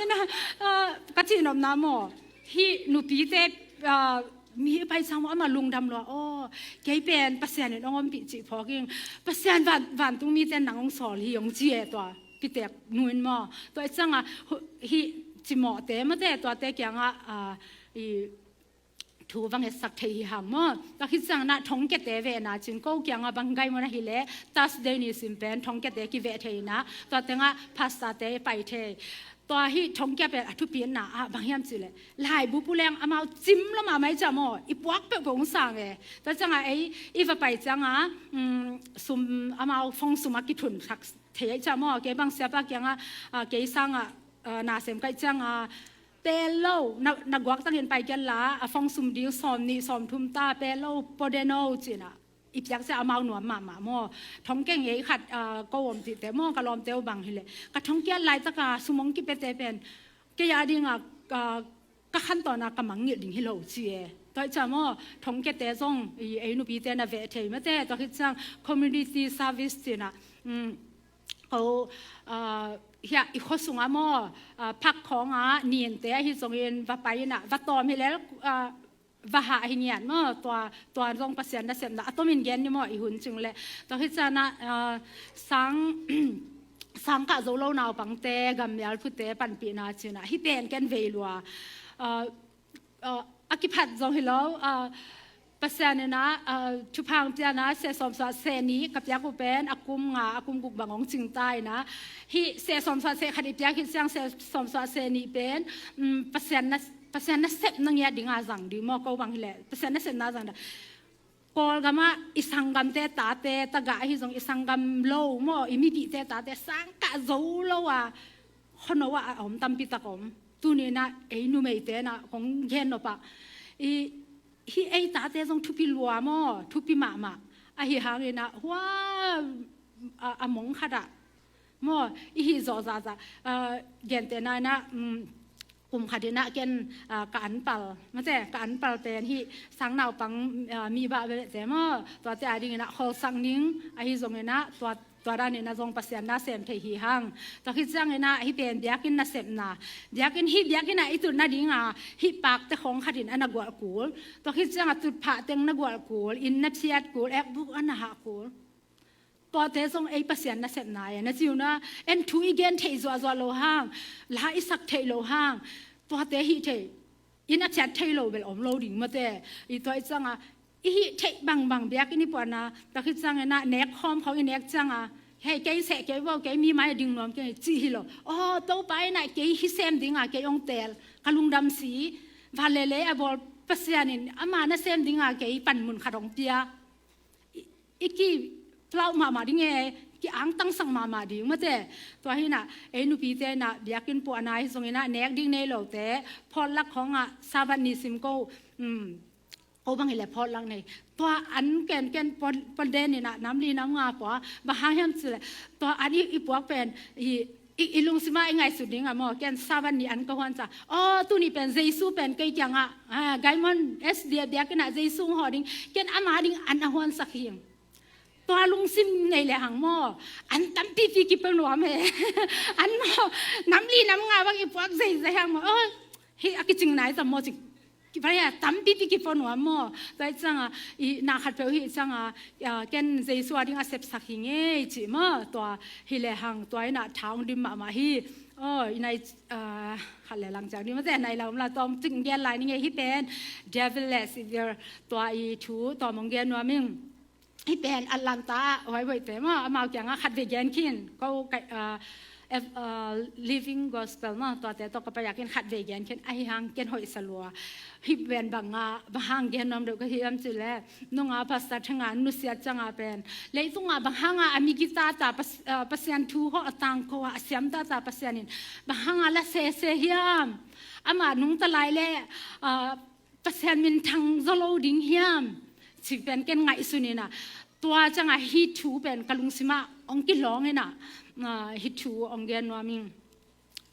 Ina, a, ka cihnopna maw, hih nupite, a, mi pai sang maw, ama lungdam lua. Aw, kei pen Pasian in hong ompih cih phawk ing. Pasian van, vantung mite nang hong sawl hi hong ci e tua. Pitek nu in maw. Tua i cianga hu-, hih cimawhte mate tuate kiangah, ah, i thu va ngetsak thei hi hang maw. Tua khit ciangin ah thongkiate vena cin ko kiangah bang gai maw na hi leh Thursday ni sim pen thongkiate kiveh thei inah tua tengah pastorte pai thei. Tua hih thongkia pen a thupitna ah bang hiam cih leh laibu puleng amau cim lo mahmah i ciah maw. I puak peuhpeuh hong sang e. Tua ciangah ei i va pai ciangah, um, sum amau fong sum a kithun sak thei ahi ciah maw, kei bang siapa kiangah, ah, kei sangah, ah, na sem kaih ciangah, pel lo, na, na guak tangin pai ken la, a fong sum ding sawm nih sawm thum ta, pel lo, pua den o, cinah. I piak ciah amau nuam mahmah maw. Thongkia ngei khat, ah, ko om cihte maw, ka lawmte uh bang hi leh. Ka thongkiat laitaka sum hong kipiate pen, kei a dingah, ah, ka khantawn a ka mangngilh ding hi lo ci e. Tua hi ciah maw, thongkiate zong, i ei nupite na veh thei mate, tua khit ciang community service cinah, um, ko, ah, hia, i khua sungah maw, ah, phak khawngah ninte ahi zongin va pai inah, va tawm hi lel, ah, va hah hi ngiat maw, tua, tua zong Pasian nasepna, a tomin gen ni maw, i hun cing leh. Tua khit cianah, ah, sang, sang kah zo lo naupangte, gammial phute, panpihna cinah, hih pen ken vei lua. Ah, ah, a kiphat zong hi lo, ah, Pasian inah, ah, thupha hong pianah, seh sawmsuah seh nih ka piak uh pen, a kum nga, a kum guk bang hong cing ta inah. Hih seh sawmsuah seh khat i piak hi ciang seh sawmsuah seh nih pen, um, Pasian na, Pasian nasepna ngiat dinga zang ding maw, ko bang hi leh. Pasian nasepna zang ding. Kawlgamah i sanggamte tate, tagah ahi zong i sanggam lo maw, i mipihte tate, sang kah zo lo a, khuano ah a om tampi tak om. Tuni inah ei numeite inah kong gen nop ah. I, hih ei tate zong thupi lua maw, thupi mahmah. Ahi hang inah, hua, a, a mong khat ah. Maw, i hih zawh zahzah. Ah, gentehna inah, um, kum khat inah ken, ah, ka anpal. Mate, ka anpal pen hih sang naupang, ah, mi bah bebehte maw. Tuate a ding inah kholsak ning, ahi zong inah, tua Tua dan inah zong Pasian na sem thei hi hang. Tua khit ciang inah hih pen biakinn nasepna. Biakinn hih biakinn ah i tut nadinga hih pakte khawng khat in a na gualh kul. Tua khit ciangah tutphah teng na gualh kul, inn na phiat kul, ekbuk a na hah kul. Tuate zong ei Pasian nasepna e, na ci uh na, en thu i gen theih zuahzuah lo hang, la i sak theih lo hang, tuate hih theih. Inn a phiat thei lo bel om lo ding mate. I tua i ciangah, i hih theih bangbang biakinn i puahna, tua khit ciang inah, nek khawm khawng i nek ciangah, hei, kei seh kei vo, kei mi mai a ding nuam kei, cih hi lo. Aw, Topa inah kei hih sem dinga kei hong teel, ka lungdam si, van le lei a bawl Pasian in, ama nasem dinga kei panmun khat hong pia. I, i kiplauh mahmah ding e, ki-angtangsak mahmah ding mate. Tua hi inah, ei nupite inah, biakinn puahna hi zong inah, nek ding nei lote, phawtlak khawngah, Sabbath ni sim ko, um, ko bang hi leh phawtlak nei. Tua an ken ken pua, pua den inah, nam li nam nga pua, bang hang hiam cih leh. Tua an i, i puak pen, i, i, i lungsimah i ngaihsut ding a maw, ken Sabbath ni an ka huan ciah. Aw, tuni pen Jesu pen kei kiangah, ah, Gaimon S D A biakinn ah Jesu hong hawh ding, ken ama ding an a huansak hi ing. Tua lungsim nei le hang maw, an tampipi kipia nuam e. An maw, nam li nam nga bang i puak zeizei hang maw. Aw, hih a kicing nai zam maw cik. Kipia tampipi kipia nuam maw. Tua i ciangah, i na khat peuh hi ciangah, ah, ken Jesu a ding a sepsak hi ngei cih maw. Tua hi le hang, tua inah tha hong dim mahmah hi. Aw, i nai, ah, khat le lang ciang ding mate, nai lam la tawm cik gen lai ni ngei hih pen. Devil less evil, tua i thu, tua mong gen nuam ing. Hih pen Atlanta ah, huai boite maw, amau kiangah khat vei gen khin. Ko, ka, ah, Ev-, uh, Living Gospel maw, tuate tawh ka pai a ken khat vei gen ken ahi hang ken hoih sa lua. Hih pen bang a, bang hang gen nuam deuh ka hiam cih leh, nunga Pastor Thenga nusiat ciang a pen, leitung a bang hang a a mi gitata Pas-, uh, Pasian thu hawh a tangko a, a siamtata Pasian in bang hang a la sese hiam? Amah nungta lai leh, uh, Pasian minthang zaw lo ding hiam? Ci pen ken ngaihsun in a, tua ciang a hih thu pen ka lungsim ah hong kilawng in a, uh, hih thu hong gen nuam ing.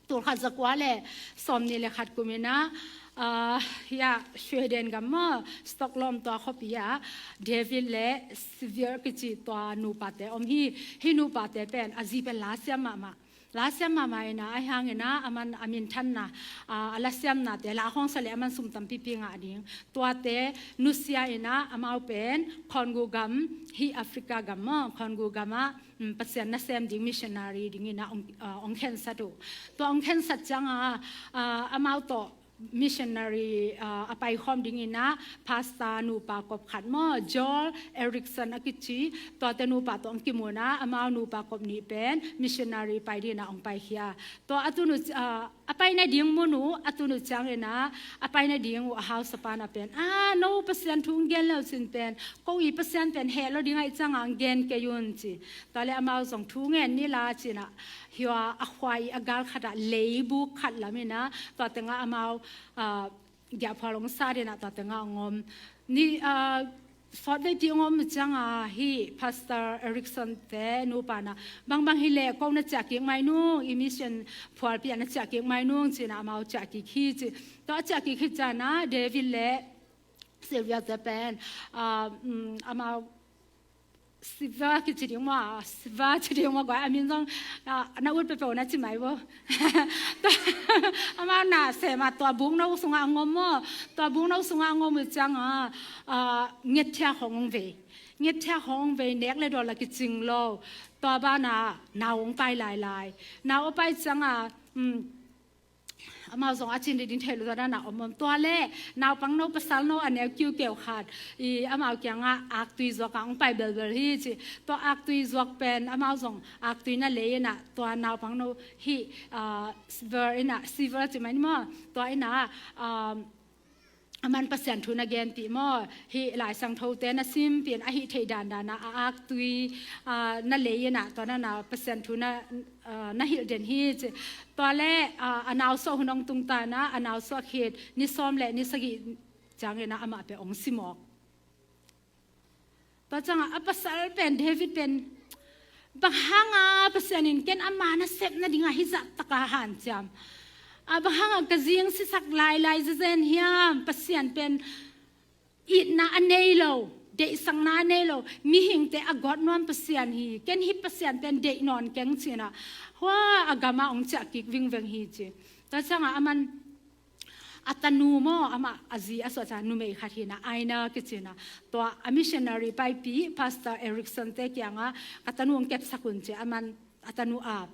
Tul khat za kua leh sawmnih leh khat kum in a, uh, hih a Sweden gam maw, Stockholm tua khuapi ah David leh Sylvia kici tua nupate om hi. Hih nupate pen a zi pen lasiam mahmah. Lasiam mahmah in a, ahi hang in a, aman a minthanna, uh, a lasiamnate la khawngsa leh aman sum tampipi ngah ding. Tuate nusia in a, amau pen Congo gam, hih Africa gam maw, Congo gam ah, um, Pasian nasem ding missionary ding in a hong, uh, hong khensat uh. Tua hong khensat ciang a, uh, amau tawh missionary, uh, a paikhawm ding in a Pastor nupa kop khat maw, Joel Erickson a kici, tuate nupa tawh hong kimu in a, amau nupa kop nih pen missionary pai ding in a hong paikhia. Tua a tun uh, uh, a pai nading mun uh a tun uh ciang in a, a pai nading uh a hausa pa in a pen, ah, no Pasian thu hong gen le uh cin pen, ko i Pasian pen heh lo ding ahih ciang a hong gen kei un ci. Tua leh amau zong thu ngen ni la ci in a, hih a khua i a gal khat ah leibuk khat lam in a, tua teng ah amau, uh, giahphual hong sat in a, tua teng ah hong om. Ni, uh, sawt vei pi hong om ciang a, hih Pastor Erickson te nupa in a, bangbang hi leh ko na ciah kik mai nung, i mission phualpi ah na ciah kik mai nung ci in a, amau ciah kik hi ci. Tua a ciah kik hi ciang a, David leh Sylvia te pen, uh, um, amau Siva kici ding maw, Siva ci ding maw, guai, a min zong, ah, na ut peuhpeuh na ci mai vo. Amau na sem a, tua bukno sungah hong om maw, tua bukno sungah hong om uh ciang a, ah, ngetthia khawng hong vei. Ngetthia khawng hong vei, nek leh dawl a kicing lo. Tua ban ah nau hong pai lailai. Nau a pai ciang a, um, amau zong a cin ding thei lo, tua dan a om om. Tua leh naupangno pasalno a neu kiukiu khat i amau kiang ah aktui zuak ah hong pai belbel hi ci. Tua aktui zuak pen amau zong aktui na lei in a, tua naupangno hih, ah, Siver in a, Siver ci mai ni maw, tua in a, um, aman Pasian thu na genpih maw, hih Lai Siangthote na simpih in, a hih theih dandan a, a aktui, ah, na lei in a, tua na na Pasian thu na, ah, na hilh den hi ci. Tua leh, ah, a nausuah hun hong tung ta in a, a nausuah khit ni sawm leh ni sagih ciang in a, amah pen hong si mawk. Tua ciang a, a pasal pen, David pen, bang hang a Pasian in ken ama nasepna ding ah hih zah tak a hanciam? A, bang hang a ka zi hong sisak lailai zenzen hiam? Pasian pen itna a nei lo, deihsakna a nei lo, mihingte a gawt nuam Pasian hi. Ken hih Pasian pen deih nawn keng ci in a, hua a gam ah hong ciah kik vingveng hi ci. Tua ciang a, aman a tanu maw, amah a zi a suah ciang numei khat hi in a, Aina kici in a, tua a missionary paipih Pastor Erickson te kiang ah, ka tanu hong kepsak un ci, aman a tanu ap.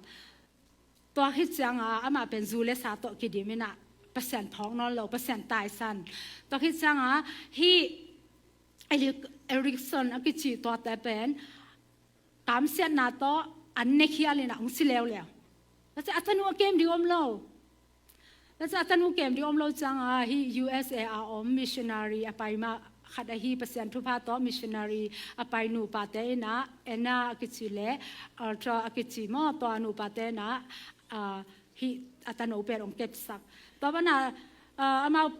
Tua khit ciang a, amah pen zu leh sa tawh kidim in a, Pasian phawk nawn lo, Pasian taisan. Tua khit ciang a, hih Eli-, Erickson a kici tuate pen kamsiatna tawh an ne khial in a hong si leuleu. Tua ciang a tanu a kem ding om lo. Tua ciang a tanu kem ding om lo ciang a, hih U S A a om missionary a pai mah khat ahi, Pasian thupha tawh missionary a pai nupate in a, Anna a kici leh Arthur a kici maw, tua nupate in a, ah, hih a tanu pen hong kepsak. Tua ban a, ah, amau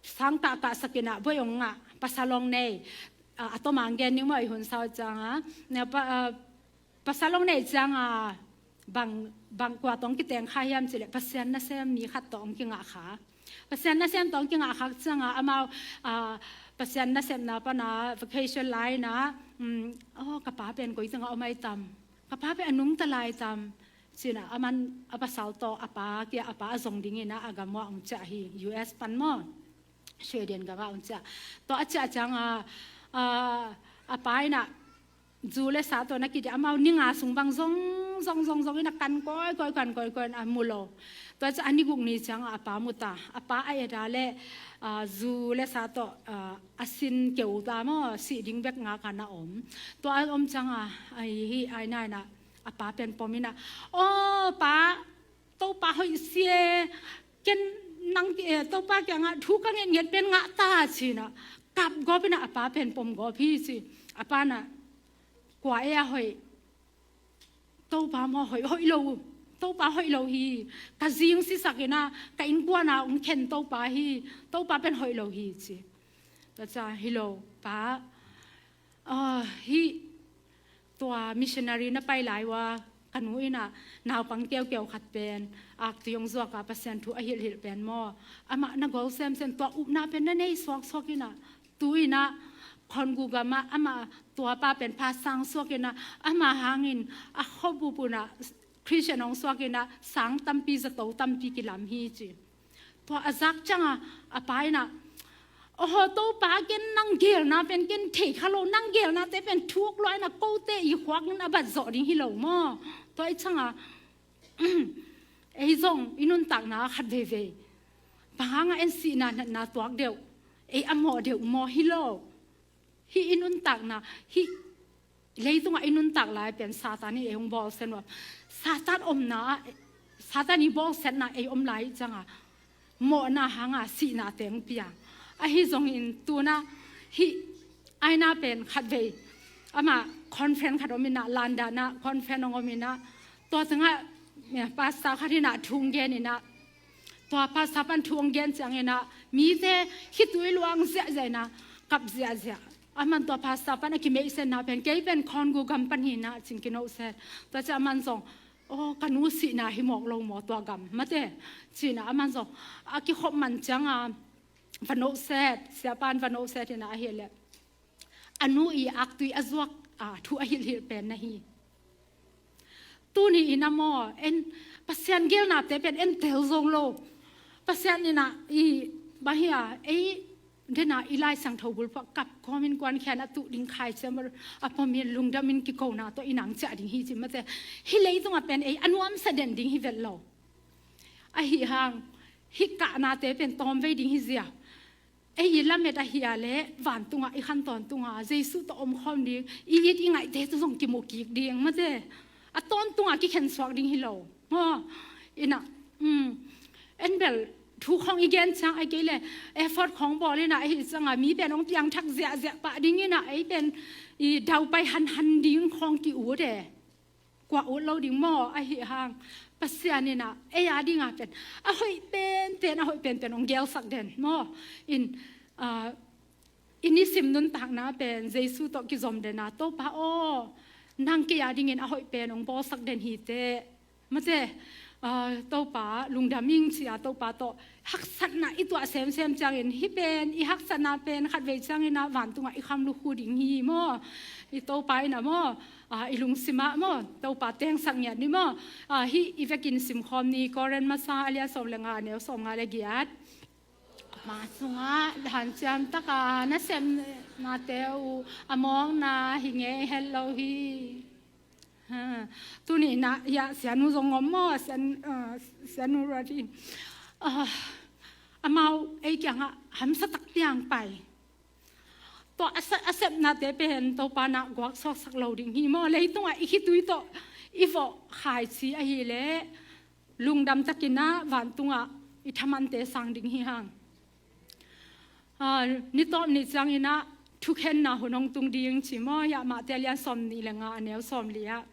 sang kahkahsak in a, boi hong ngah, pasal hong nei. Ah, a tom a hong gen ning maw, i hun sau ciang a. Na pa, ah, pasal hong nei ciang a, bang, bang kua tawh hong kiteng kha hiam cih leh, Pasian nasem mi khat tawh hong kingah kha. Pasian nasem tawh hong kingah khak ciang a, amau, ah, Pasian nasepna pan a vacation lai in a, um, oh, ka pa pen koi teng ah om ai tam? Ka pa pen a nungta lai tam? Ci in a, aman a pasal tawh a pa kia, a pa a zong ding in a, a gam uah hong ciah hi, U S pan maw, Sweden gam ah hong ciah. Tua a ciah ciang a, ah, a pa in a, zu leh sa tawh na kidim, amau ni nga sung bang zong, zong, zong, zong in a kan kawikawi, kan kawikawi in a mu lo. Tua ciang a ni guk ni ciang a, a pa mu ta. A pa a et a leh, ah, zu leh sa tawh, ah, a sin keu ta maw, sih ding bek ngak a na om. Tua a om ciang a, ai, hih Aina in a, A pa pen pom inah, "Aw pa, Topa hoih si e, ken nang ki e, Topa kiangah thu ka ngetnget pen ngah ta," ci inah kap gawp inah a pa pen pom gawp hi ci. A pa inah, "Kua e a hoih? Topa maw hoih, hoih lo. Topa hoih lo hi. Ka zing sisak inah ka innkuan ah hong khen Topa hi. Topa pen hoih lo hi," ci. Tua ciang, "Hi lo pa, ah, hih tua missionary na pai lai uh a ka nu inah naupang keukeu khat pen aktui hong zuak a Pasian thu a hilhhilh pen maw, amah na gol semsem, tua upna pen na nei suaksuak inah, tu inah Congo gamah amah tua pa pen pha sang suak inah, amah hangin a khuabup unah Christian hong suak inah sang tampi, zato tampi kilam hi," ci. Tua a zak ciangah a pa inah, "Aw Topa, ken nang geelna pen ken thei kha lo, nang geelnate pen thuk lua inah kote i khuak in a bat zawh ding hi lo maw? Tua i ciangah ei zong i nuntakna khat veivei, bang hangah en sihna natna tuak deuh, ei a mawh deuh maw hi lo. Hih i nuntakna, hih leitungah i nuntak lai pen Satan in ei hong bawlsia nuam. Satan omna ah, Satan i bawlsiatna ei om lai ciangah mawhna hangah sihna teng piang. Ahi zongin tunah hih Aina pen khatvei amah conference khat om inah, London ah conference hong om inah, tua tengah pastor khat inah thu hong gen inah, tua pastor pan thu hong gen ciang inah mite khitui luang ziahziah inah kap ziahziah. Aman tua pastor pan a kimeihsetna pen, kei pen Congo gam pan hi inah cin kinohset. Tua ciang aman zong, "Aw, ka nu sihna hi mawk lo maw tua gam mate?" ci inah aman zong a kikhop man cianga va nohset, siapan va nohset inah a hih leh a nu i aktui a zuak a thu a hilhhilh pen na hi. Tuni inah maw, en Pasian geelnate pen en tel zo lo. Pasian inah i, bang hi a, ei dena i Lai Siangtho bulphuh kap kawmin kuankhian a tuh ding khaici a pomin lungdamin kikona tawh i nang ciah ding hi ci mate. Hih leitungah pen ei a nuamsa den ding hi vet lo. Ahi hang hih kahnate pen tawmvei ding hi zia. Ei i lamet ahi a leh vantungah i khan tawntunga Jesu tawh omkhawm ding, i it i ngaihte tawh zong kimu kik ding mate. A tawntunga kikhen suak ding hi lo maw? Inah, um, en bel thu khawng i gen ciang, ahih kei leh effort khawng bawl inah ahi cianga mi pen hong piangthak ziahziah pah ding inah ei pen i daupai hanhan ding khawng ki-ut e. Kua ut lo ding maw? Ahi hang Pasian inah ei a dinga pen a hoih penpen, a hoih penpen hong geelsak den maw? In, ah, i nisim nuntakna pen Jesu tawh kizom dena, "Topa aw, nang kei a dingin a hoih pen hong bawlsak den hi teh." Mate, ah, "Topa lungdam ing," ci a Topa tawh haksatna i tuah semsem ciangin, hih pen i haksatna pen khatvei ciang inah vantungah i kham lukhu ding hi maw? I Topa inah maw, ah, i lungsimah maw, Topa tengsak ngiat ni maw? Ah, hih i vekin simkhawm ni, Korin masa a lian sawm le nga, a neu sawmnga le giat. "Ama sungah hanciam taka nasepnate uh a mawkna hi ngei het lo hi." Ha, tuni inah hiah sianu zong om maw, sian, ah, sianu Rati. Ah, amau ei kiangah hamsa tak piang pai. Tua a se-, a sepnate pen Topa nah guak suaksak lo ding hi maw? Leitungah i khitui tawh i vawh khaici ahih leh lungdam takin ah vantungah i thamante sang ding hi hang. Ah, ni tawp ni ciang inah thukhenna hun hong tung ding ci maw? Hiah Mate a lian sawmnih le nga, a neu sawmli ah.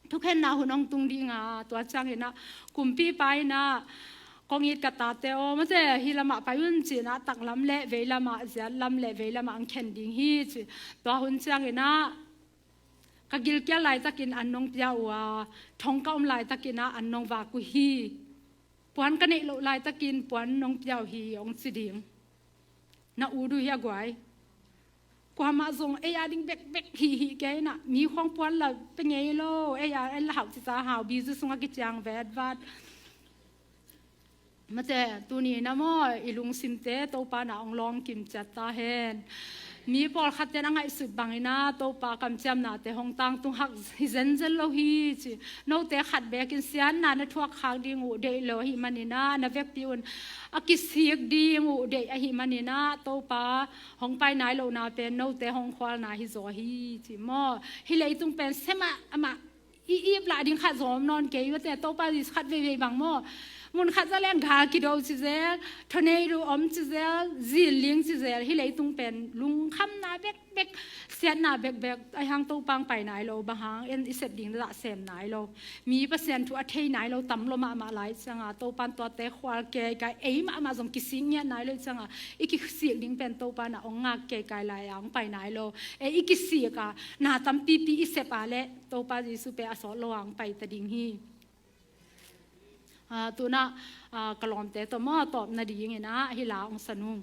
Thukhenna hun hong tung ding a, tua ciang inah kumpipa inah, "Kong it ka tate aw, mate, hih lamah pai un," ci inah taklam le veilamah, ziatlam le veilamah hong khen ding hi ci. Tua hun ciang inah, "Ka gilkial laitakin an nong pia uh a, thong ka om laitakin ah an nong vak uh hi. Puan ka neih loh laitakin puan nong pia uh hi," hong ci ding. Na ut uh hia guai? Kuamah zong ei a ding bekbek hihih kei inah, mi khawng puan la pia ngei lo, ei a en la hauh cica hau, bizu sungah kiciang vetvat. Mate, tuni inah maw, i lungsimte Topa nah hong lawng kim ciat ta hen. Mi pawlkhatte in a ngaihsut bang inah Topa kamciamnate hong tangtung hak hi zenzen lo hi ci. Note khat bekin siatna na thuak khak ding uh deih lo ahih man inah, na vekpi un a kisik ding uh deih ahih man inah, Topa hong pai nai lohna pen note hong khualna hi zaw hi ci maw? Hih leitung pen semah amah I ip lah ding khat zong om nawn kei, vate Topa Jesu khat veivei bang maw. Mun khat za leng gal kido ci zel, tornado om ci zel, zilling ci zel, hih leitung pen lungkhamna bekbek, siatna bekbek, ahi hang Topa hong pai nai lo, bang hang, en i sep ding zah sem nai lo. Mi Pasian thu a thei nai lo tam lua mahmah lai cianga, Topan tuate khual kei kai, ei mahmah zong kisik ngiat nai lo cianga, i kisik ding pen Topa na hong ngak kei kai lai a hong pai nai lo. Ei i kisik a, na tampipi i sep a leh, Topa Jesu pen a sawt lo a hong pai ta ding hi. Ah, tuna, ah, ka lawmte tawh maw tawp nadingin ah, hih la hong sa nung.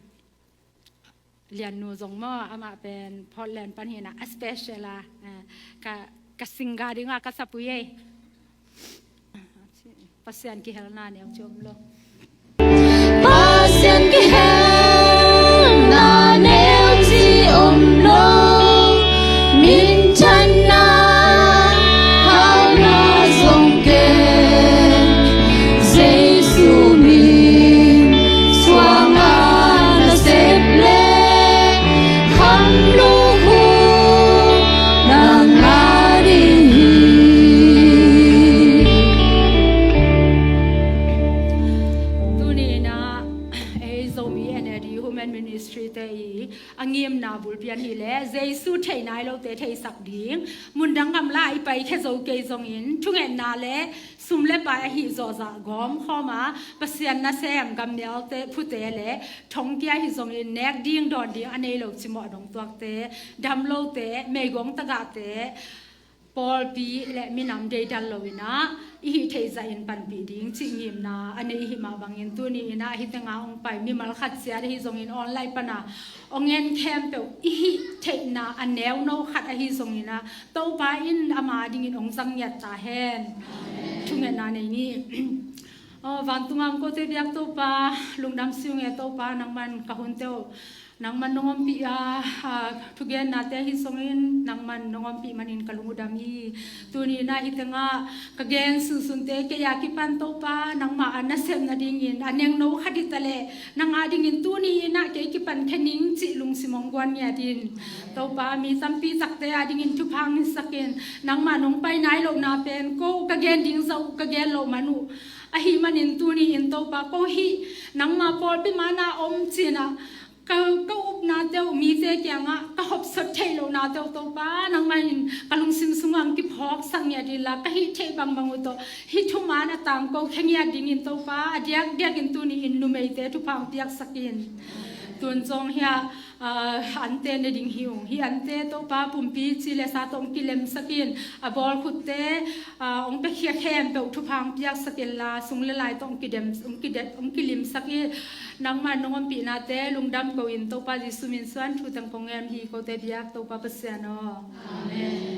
Liannu zong maw, amah pen Portland pan hi na, a special a, ah, ka, ka single ding a ka sapui ei. Pasian kihelna neu ci om lo. Pasian kihelna neu ci om lo. Minthanna hauhna zong ken, Jesu min suang a na sep le, kham lukhu nang a ding hi. Tuni in ah, ei Zomi N A D Women Ministry te i a ngimna bulpi ahi leh, Jesu theih nai lote theihsak ding, mundang gamla i paikhia zo kei zongin, thungetna le sum le pai ahi zawh zah gawm khawm a, Pasian nasem gammialte phute le thongkia ahi zongin, nek ding dawn ding a nei lo cimawh a dong tuakte, dam lote, meigong tagahte, pawlpi le minam deidal lo in ah, i hih theih zahin panpih ding cih ngimna a nei i hih mah bangin, tuni in ah hih tengah hong pai mimal khat ciat ahi zongin, online pan a hong en khempeuh i hih theihna a neuno khat ahi zongin ah, Topa in ama dingin hong zang ngiat ta hen. Thungetna nei ni. Aw, vantung a om kote biak Topa, lungdam si ung e Topa, nangman ka hunte uh nangman nong ompih a, a, thugennate ahi zongin nangman nong ompih manin ka lung uh dam hi. Tuni in ah hih tengah ka gen sunsunte kei a kipan Topa, nangmah a nasem nadingin a nengno khat hi ta leh, nang a dingin tuni in ah kei kipan khia ning cih lungsim hong guan ngiat in. Topa, mi tampi takte a dingin thupha hong hisak in, nangmah nong pai nai lohna pen ko ka gen ding zah uh ka gen loh man uh, ahih manin tuni in Topa, ko hih nangma pawlpi man a om ci-in ah, ka, ka upnate uh mite kiangah ka hopsot theih lohnate uh Topa, nangmah in ka lungsim sungah hong kiphawksak ngiat inla, ka hih theih bangbang uh tawh hih thuman a tangko khia ngiat dingin Topa, a diakdiakin tuni in numeite thupha hong piaksak in. Tun zong hiah, ah, ante ne ding hi ung. Hih ante Topa pumpi ci le sa tawh hong kilemsak in, a bawl khutte, ah, hong piakhia khempeuh thupha hong piaksak inla, sung le lai tawh hong kidem, hong kide-, hong kilimsak in. Nangmah nong ompihnate lungdam ko in, Topa Jesu min suang thu teng kong ngen hi, kote biak Topa Pasian aw. Amen.